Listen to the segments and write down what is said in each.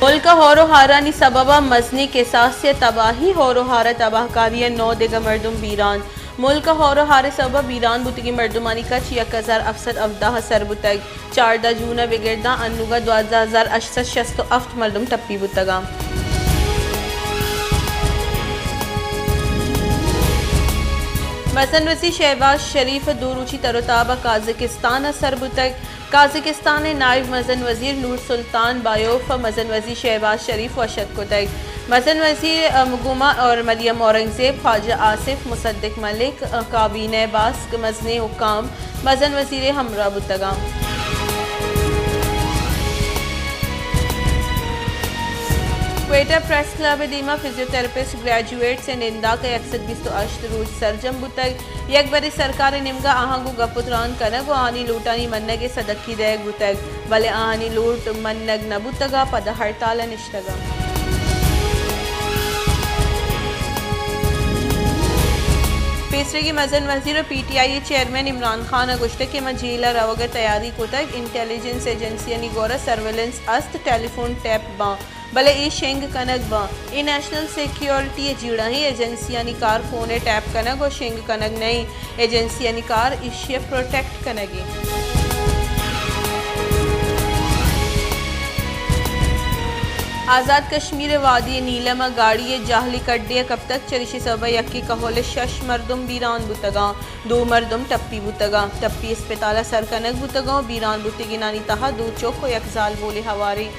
ملک ءَ ہور ءُ ہارانی سبب ءَ مزنیں کساسے ءِ تباہی، ہور ءُ ہار ءِ تباہکاری ءَ نو دگہ مردم بیران۔ ملک ءَ ہور ءُ ہار ءِ سبب ءَ بیران بوتگیں مردمانی کچ یک ہزار ہفت سد ہبدہ ءَ سر بوتگ۔ چاردہ جون ءَ بگر داں انوگا دوازدہ ہزار ہشت سد شست ءُ ہفت مردم ٹپی بوتگ اَنت۔ مزن وزیر شہباز شریف ءِ دو روچی تر ءُ تاب ءَ قازقستان ءَ سر بوتگ۔ قازقستان ءِ نائب مزن وزیر نور سلطان بایوف ءَ مزن وزیر شہباز شریف وش اتک کتگ۔ مزن وزیر، ام، گوما اور مریم اورنگزیب، خواجہ آصف، مصدق ملک، ءَ کابینہ ءِ باسک مزنیں حکام مزن وزیر ءِ ہمراہ بوتگ اَنت۔ کوئٹہ پریس کلب ءِ دیما فزیوتھراپسٹ گریجویٹس ءِ ننداک ءِ یک سد بیست ءُ ہشت روچ سرجم بوتگ۔ یک برے سرکار ءِ نیمگ ءَ آہاں گوں گپ ءُ تران کنگ ءُ آہانی لوٹانی منگ ءِ سدکی دئیگ بوتگ، بلے آہانی لوٹ منگ نہ بوتگ ءَ پدا ہڑتال ءَ نشتگ اَنت۔ پیسریگیں مزن وزیر ءُ پی ٹی آئی ءِ چیئرمین عمران خان ءَ گوشتگ کہ ما جیل ءَ روگ ءِ تیاری کتگ، انٹیلیجنس ایجنسیانی گور ءَ سرویلنس است، ٹیلی فون ٹیپ باں، بلے اے شنگ کنگ باں۔ اے نیشنل سیکیورٹی ءِ جیڑہ ایں، ایجنسیانی کار فون ءِ ٹیپ کنگ ءُ شنگ کنگ نہ ایں، ایجنسیانی کار ایشی ءِ پروٹیکٹ کنگ ایں۔ آزاد کشمیر ءِ وادی نیلم ءَ گاڑی ءِ جہلی کڈے ءَ کپتگ، چریشی سبب ءَ یکے کہول ءِ شش مردم بیران بوتگ اَنت۔ دو مردم ٹپی بوتگ اَنت۔ ٹپی اسپتال ءَ سر کنگ بوتگ اَنت۔ بیران بوتگینانی تہا دو چک ءُ یک زالبولے ہوار ایں۔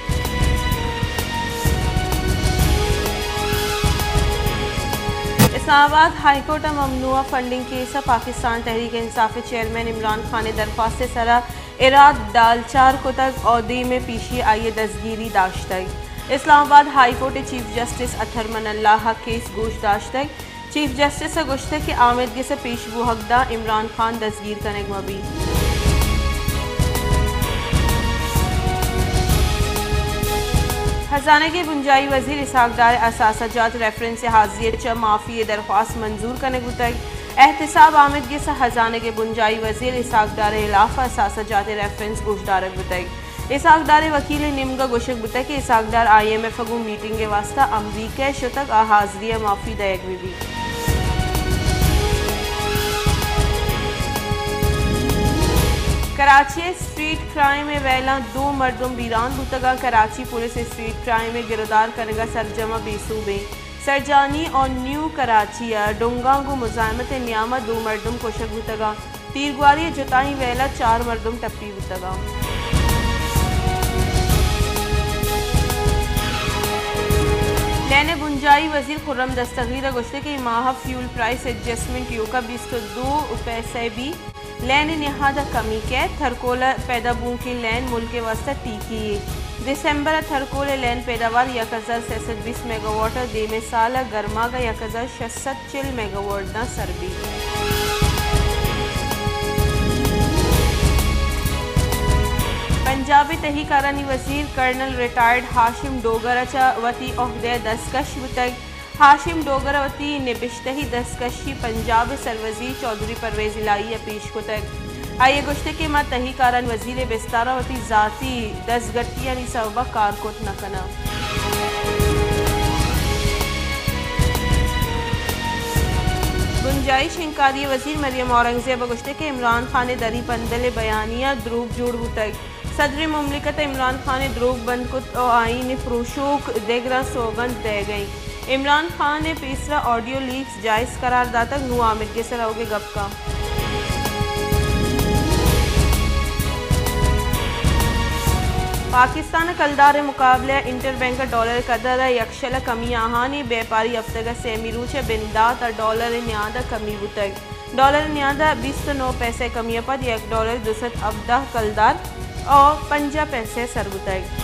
اسلام آباد ہائی کورٹ ءَ ممنوعہ فنڈنگ کیس ءَ پاکستان تحریک انصاف ءِ چیئرمین عمران خان ءِ درخواست ءِ سرا اراد ڈالچار کتگ ءُ دیم ءَ پیشی آئی ءِ دزگیری داشتگ۔ اسلام آباد ہائی کورٹ ءِ چیف جسٹس اطہر من اللہ ءَ کیس گوش داشتگ۔ چیف جسٹس ءَ گوشتگ کہ آمید گس ءَ پیش بوھگ داں عمران خان دزگیر کنگ مہ بیت۔ ہزانگ ءِ بنجاہی وزیر اسحاق ڈار ءِ اثاثہ جات ریفرنس ءِ حاضری ءَ چہ معافی ءِ درخواست منظور کنگ بوتگ۔ احتساب آمید گس ءَ ہزانگ ءِ بنجاہی وزیر اسحاق ڈار ءِ ہلاف ءَ اثاثہ جات ریفرنس گوشدارگ بوتگ۔ اسحاق ڈار ءِ وکیل ءِ نیمگ ءَ گوشگ بوتگ کہ اسحاق ڈار آئی ایم ایف ءَ گوں میٹنگ ءِ واستہ امریکہ ءَ شتگ ءُ حاضری ءَ معافی دئیگ بہ بیت۔ کراچی ءَ اسٹریٹ کرائم ءِ ویلاں دو مردم بیران بوتگ اَنت۔ کراچی پولیس اسٹریٹ کرائم ءِ گرودار کنگ ءَ سرجم ءُ بے سوب ایں۔ سرجانی ءُ نیو کراچی ءَ ڈونگاں گوں مزاحمت ءِ نیام ءَ دو مردم کشگ بوتگ اَنت۔ تیرگواری ءِ جتائیں ویل ءَ چار مردم ٹپی بوتگ اَنت۔ لین ءِ بنجاہی وزیر خرم دستگیر ءَ گوشتگ کہ اے ماہ ءَ فیول پرائس ایڈجسٹمنٹ ایوک ءَ بیست ءُ دو پیسہ بیت۔ لین ءِ نہاد ءَ کمی کیت۔ تھرکول ءَ پیدا بوؤکیں لین ملک ءِ واستہ ٹیکی یے۔ دسمبر ءَ تھرکول ءِ لین پیداوار یک ہزار سئے سد بیست میگاواٹ ءَ دیم ءِ سال ءَ گرماگ ءَ یک ہزار شش سد چل میگاواٹ داں سر بیت۔ پنجاب ءِ تہی کارانی وزیر کرنل ریٹائرڈ ہاشم ڈوگر ءَ چہ وتی عہدہ ءَ دستکش بوتگ۔ ہاشم ڈوگر ءَ وتی نبشتہی دستکشی پنجاب ءِ سروزیر چوہدری پرویز الہی ءَ پیش کتگ۔ آئی ءَ گوشتگ کہ ما تہی کارانی وزیر ءِ بستار ءَ وتی ذاتی دزگٹیانی سبب ءَ کار کت نہ کناں۔ بنجاہی شنگکاری ءِ وزیر مریم اورنگزیب ءَ گوشتگ کہ عمران خان ءِ دری پندل ءِ بیانیہ دروگ جوڑ بوتگ۔ صدر مملکت ءَ عمران خان ءَ دروگ بند کت ءُ آئی ءِ پروشوک دگراں سوگند دئیگ ءَ اِنت۔ عمران خان ءِ پیسرا آڈیو لیکس جائز قرار داتگ، نوں آمید گس ءَ روگ ءِ گپ کاں۔ پاکستان ءَ کلدار ءِ مقابلہ ءَ انٹر بینک ءَ ڈالر ءِ قدر ءَ یک شل ءَ کمی ءَ آہانی بیپاری ہفتگ ءِ سیمی روچ ءَ بندات ءَ ڈالر ءِ نیاد ءَ کمی بوتگ۔ ڈالر ءِ نیاد ءَ بیست ءُ نو پیسہ ءِ کمی ءَ پد یک ڈالر دو سد ہبدہ کلدار ءُ پنجاہ پیسہ ءَ سر بوتگ۔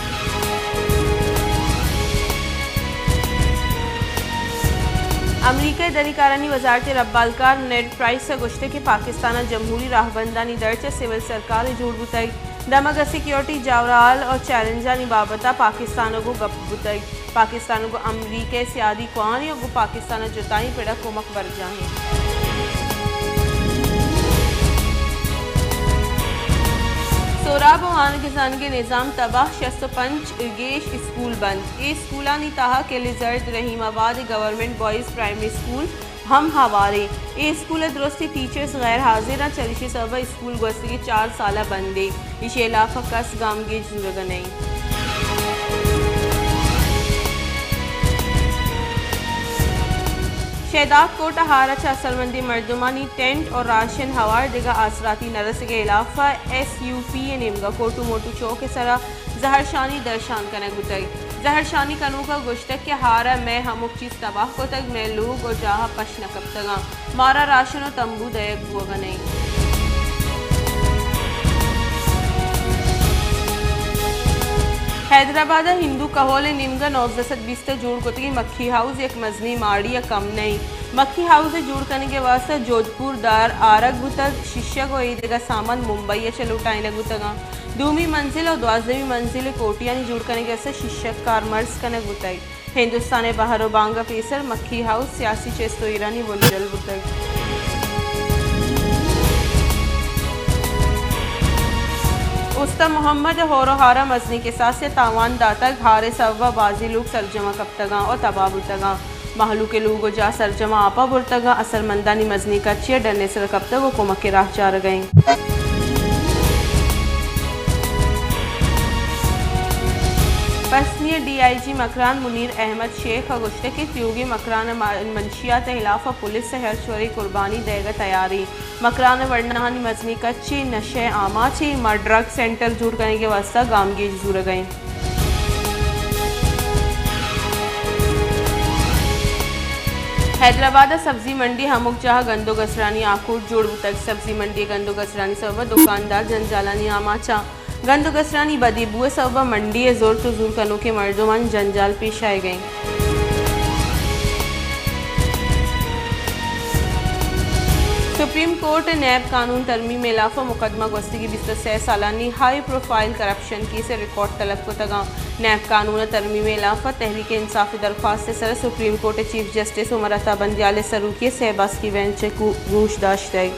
امریکہ ءِ دری کارانی وزارت ءِ ربالکار نیڈ پرائس ءَ گوشتگ کہ پاکستان ءَ جمہوری راہبندانی درچ ءَ سول سرکارے جوڑ بوتگ۔ دمگ ءَ سیکیورٹی جاورحال ءُ چیلنجانی بابت ءَ پاکستان ءَ گوں گپ بوتگ۔ پاکستان ءَ گوں امریکہ ءِ سیادی کوہنیں ءُ گوں پاکستان ءَ جتائیں پڑ ءَ کمک برجاہ ایں۔ سہراب ءُ وانگ زانگ ءِ نظام تباہ، شست ءُ پنچ گیش اسکول بند۔ اے اسکولانی تہا کل زرد، رحیم آباد ءِ گورنمنٹ بوائز پرائمری اسکول ہم ہواریں۔ اے اسکول ءِ درستیں ٹیچرز غیر حاضر اَنت، چریشی ءِ سبب ءَ اسکول گوستگیں چار سال ءَ بند ایں۔ ایشی ءِ ہلاف ءَ کس گامگیج زورگ ءَ نہ ایں۔ شہداد کوٹ ءَ ہار ءَ چہ اثرمندیں مردمانی ٹینٹ ءُ راشن ہوار، دگہ آسراتی نہ رسگ ءِ ہلاف ءَ ایس یو پی ءِ نیمگ ءَ کوٹو موٹو چوک ءِ سرا زہرشانی درشان کنگ بوتگ۔ زہرشانی کنوکاں گوشتگ کہ ہار ءَ مئے ہمک چیز تباہ کتگ، مئے لوگ ءُ جاہ پش نہ کپتگاں، مارا راشن ءُ تمبو دئیگ بوگ ءَ نہ اِنت۔ حیدرآباد ءَ ہندو کہول ءِ نیمگ ءَ نوزدہ سد بیست ءَ جوڑ کتگیں مکھی ہاؤس یک مزنیں ماڑی ءَ کم نہ اِنت۔ مکھی ہاؤس ءِ جوڑ کنگ ءِ واستہ جودھپور دار آرگ بوتگ، شیشگ ءُ اے دگہ سامان ممبئی ءَ چہ لوٹائینگ بوتگ اَنت۔ دومی منزل ءُ دوازدہمی منزل ءِ کوٹیانی جوڑ کنگ ءِ واستہ شیشگ کارمرز کنگ بوتگ۔ ہندوستان ءِ بہر ءُ بانگ ءَ پیسر مکھی ہاؤس سیاسی چست ءُ ایرانی بنجل بوتگ۔ استان محمد ءَ ہور ءُ ہار ءَ مزنیں کساسے ءَ تاوان داتگ، ہار ءِ سبب ءَ بازیں لوگ سرجم ءَ کپتگ اَنت ءُ تباہ بوتگ اَنت۔ مہلوک ءِ لوگ ءُ جاہ سرجم ءَ آپ ءَ برتگ اَنت، اثرمندانی مزنیں کچے ءَ ڈن ءِ سر ءَ کپتگ ءُ کمک ءِ راہ چارگ ءَ اِنت۔ پسنی ءِ ڈی آئی جی مکران منیر احمد شیخ ءَ گوشتگ کہ تیوگیں مکران ءِ ما-، منشیات ءِ ہلاف ءَ پولیس ءَ ہرچ وڑیں قربانی دئیگ ءَ تیار ایں۔ مکران ءِ وڑناہانی مزنیں کچے نشہ ءِ آماچ ایں، ما ڈرگ سینٹر جوڑ کنگ ءِ واستہ گامگیج زورگ ءَ ایں۔ حیدرآباد ءَ سبزی منڈی ءِ ہمک جاہ ءَ گند ءُ گسرانی آکوٹ جوڑ بوتگ۔ سبزی منڈی ءِ گند ءُ گسرانی سبب ءَ دکاندار جنجالانی آماچ اَنت۔ گند ءُ گسرانی بدیں بو ءِ سبب ءَ منڈی ءِ زرت ءُ زور کنوکیں مردمانی جنجال پیش آیگ ءَ اِنت۔ سپریم کورٹ ءَ نیب قانون ترمیم ءِ ہلاف ءَ مقدمہ گوستگیں بیست ءُ سئے سالانی ہائی پروفائل کرپشن کیس ءِ ریکارڈ طلب کتگ اَنت۔ نیب قانون ءِ ترمیم ءِ ہلاف ءَ تحریک انصاف ءِ درخواست ءِ سر ءَ سپریم کورٹ ءِ چیف جسٹس عمر عطا بندیال ءِ سروکی ءَ سئے باسکی بینچ ءَ گو-، گوش داشتگ۔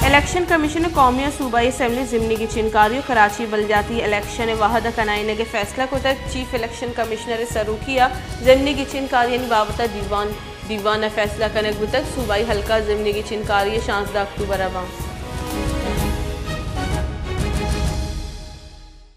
الیکشن کمیشن ءَ قومی ءُ صوبائی اسمبلی ضمنی گچین کاری ءُ کراچی بلدیاتی الیکشن ءِ وھد ءَ کنائینگ ءِ فیصلہ کتگ۔ چیف الیکشن کمشنر ءِ سروکی ءَ ضمنی گچین کاریانی بابت ءَ دیوان، دیوان ءَ فیصلہ کنگ بوتگ۔ صوبائی حلقہ ضمنی گچین کاری ءَ شانزدہ اکتوبر ءَ بنت۔